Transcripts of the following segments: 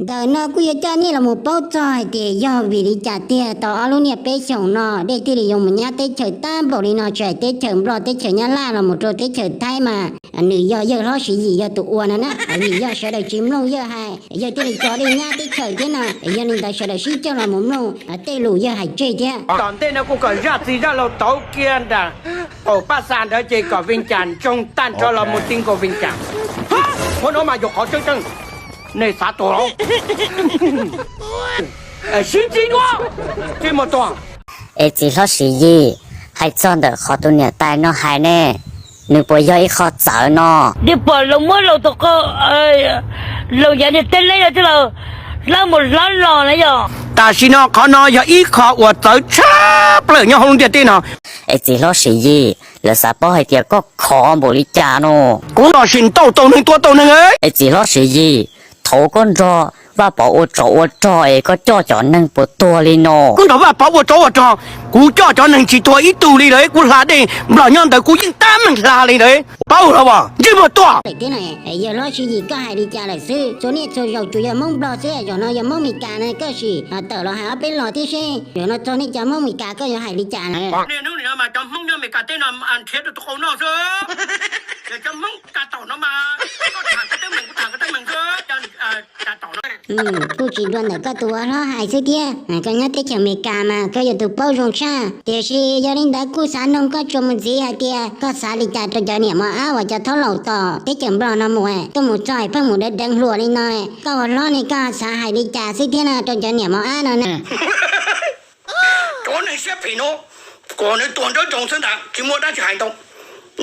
Ntawm no kuj yuav coj nej los mus paub txog hais tias yog vim li cas tiag tau ob lub niaj peb xyoos no dej thiaj li yuav mus nyab teb chaws tag npaum li no, tsis hais teb chaws Nplog, teb chaws Nyab Laj los mus rau teb chaws Thaib mas nws yog yawg hlob Siv Yim yog tus ua no na. Vim yog sawv daws tsis mloog yawg hais, yawg thiaj li tso dej nyab teb chaws thiab no. Yog li ntawd sawv daws sib coj los mus mloog tej lus yawg hais tseg thiab. Tom ntej no kuj kom zaj txiv zaj laug tauv kiag nram qaum paj xa ntawd ces kom Vees Cas ntsoog tag nrho los mus ti nkaus Vees Cas. Qhov no mas yog qhov tseeb tseeb, nej xav tuag los? Sib txig dua, txij mus tuag. Es txiv hlob Siv Yim, hais txog ntawm qhov tus niam tais no hais ne, nws puas yog ib qho txawv no? Twb pom Loos muab Loos tus qau, Loos yav niag teb leb no twb los hlob mus hlob los na yog. Tam sim no qhov no yog ib qho uas txawv tshaj plaws nyob hauv lub ntiaj teb no. Es txiv hlob Siv Yim, lawv xav paub hais tias koj khov npaum li cas no? Kuv los sim ntaus tau neeg tua tau neeg. Es txiv hlob Siv Yim, thaum koj nrog Vaj Pov ua tsov ua rog es koj coj cov neeg puas tuag li no? Kuv nrog Vaj Pov ua tsov ua rog, kuv coj cov neeg tsis tuag ib tug li lawm, kuv hla dej Nplog nyob ntawd kuv yeej tab meeg hla li lawm, paub los as, ntsej muag tuag. Yawg hlob Siv Yim, koj hais li cas lawm xwb? Txhua niaj txhua zaus tsuas yog Hmoob Nplog xwb, zaum no yog Hmoob Meskas na koj sim tawm los hais ob peb los thiab seb zaum no txog nej cov Hmoob Meskas koj yuav hais li cas na? Niaj hnub nim no mas cov Hmoob nyob Meskas teb no nrhiav rau tus qau noj xwb. Yog cov Hmoob Meskas tom no mas koj tham koj teeb meem, kuv tham kuv teeb meem xwb. Kuj tsis dua ntawm koj tus ua hlob hais xwb thiab, koj nyob teb chaws Amelikas mas koj yog tus paub zoo tshaj. Tiam sis yog li ntawd kuj xav noog koj tsuas mus ntxiv hais tias koj xav li cas rau cov niam mos ab uas cov thaub laus tom teb chaws Nplog no mus, tuaj mus txog es pheej mus deev deev hluas li no. Koj ua hlob ne koj xav hais li cas xwb thiab no rau cov niam mos ab no na? Cov neeg siab phem no, kom nws tuag nrawv nroos xwb ntag, tsis muaj dab tsi hais ntau.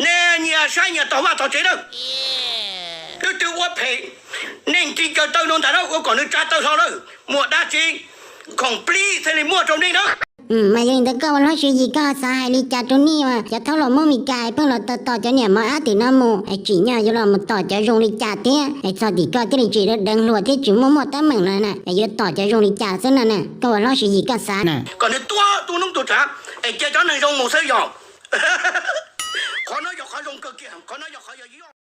Nej nyias saib nyias tog vaj tog tsev na. Twb twb ua phem, nej nrig ncaws taw no ntag na, ua kom nws tsa taw hlo na. Muaj dab tsi khoom plig thiaj li muaj rau nej na. Mas yog li ntawd koj ua hlob Siv Yim koj xav hais li cas rau nej uas cov thaub laus Hmoob Meskas pheej los tos tos cov niam mos ab tim no mus, tsim nyog yuav los mus tom cov zoo li cas thiab? Txog tim koj thiaj li tsis deev hluas thiab tsis muaj muaj teeb meem no na, yuav tom cov zoo li cas xwb no na? Koj ua hlob Siv Yim koj xav na, kom nws tuag tu noob tu tsav es cia cov neeg zoo mus xwb yog. Qhov no yog qhov zoo kawg kiag, qhov no yog qhov yog